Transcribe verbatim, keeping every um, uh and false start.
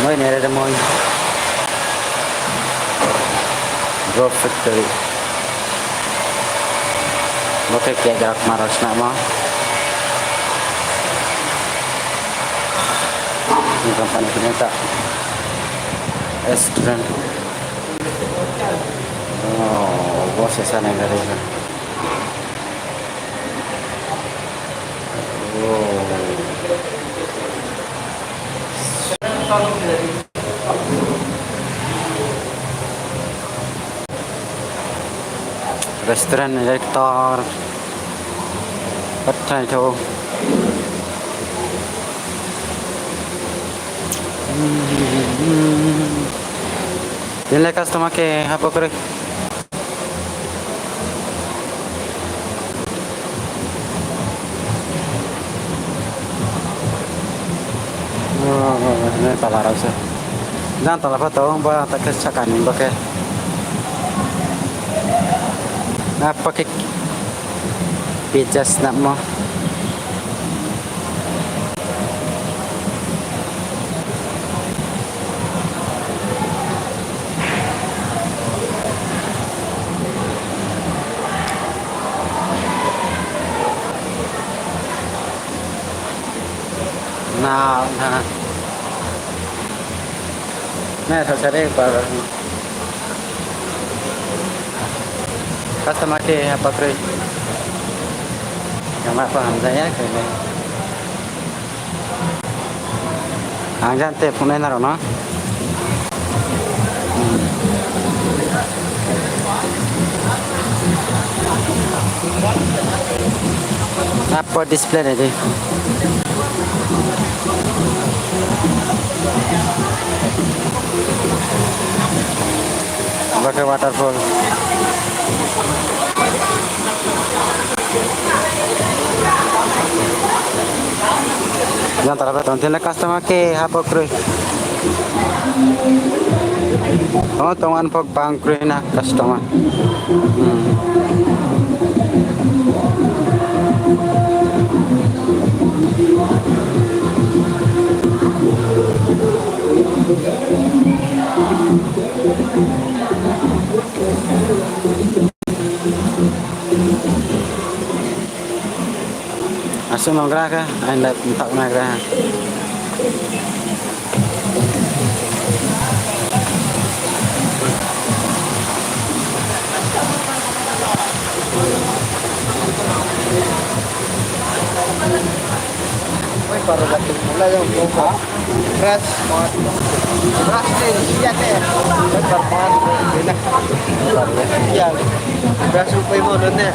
Nai nai re moi. Bro factory. Bo khe cake rao kma rao snamo. Company khe ta. Student. Oh, bo se sa nai gari. Oh. Restaurant director. Pathai tho. Tini le customer khe hapho kroi. Nai pala rao se. Jang tola pho tong bo, ta khe saka ni bo khe. Apa khe pizza snamo. Na, na. Na, tha sare pa. Customer khe hapho kroi. Kama pho hamjaya khe le. Ang jang te phunai nrao no. Apo display nai di. Bo khe waterfall. Jang tara pho tong, tini le customer khe hapho kroi. O, tong an pho bang kroi na customer. Hmm. Asuh no gra khe, aini mthak nai gra. Oi, paro jati mulai yang ko. Fresh. Fresh ni, iya te. Oi, paro, paro, ini. Iya. Fresh upai mo ne.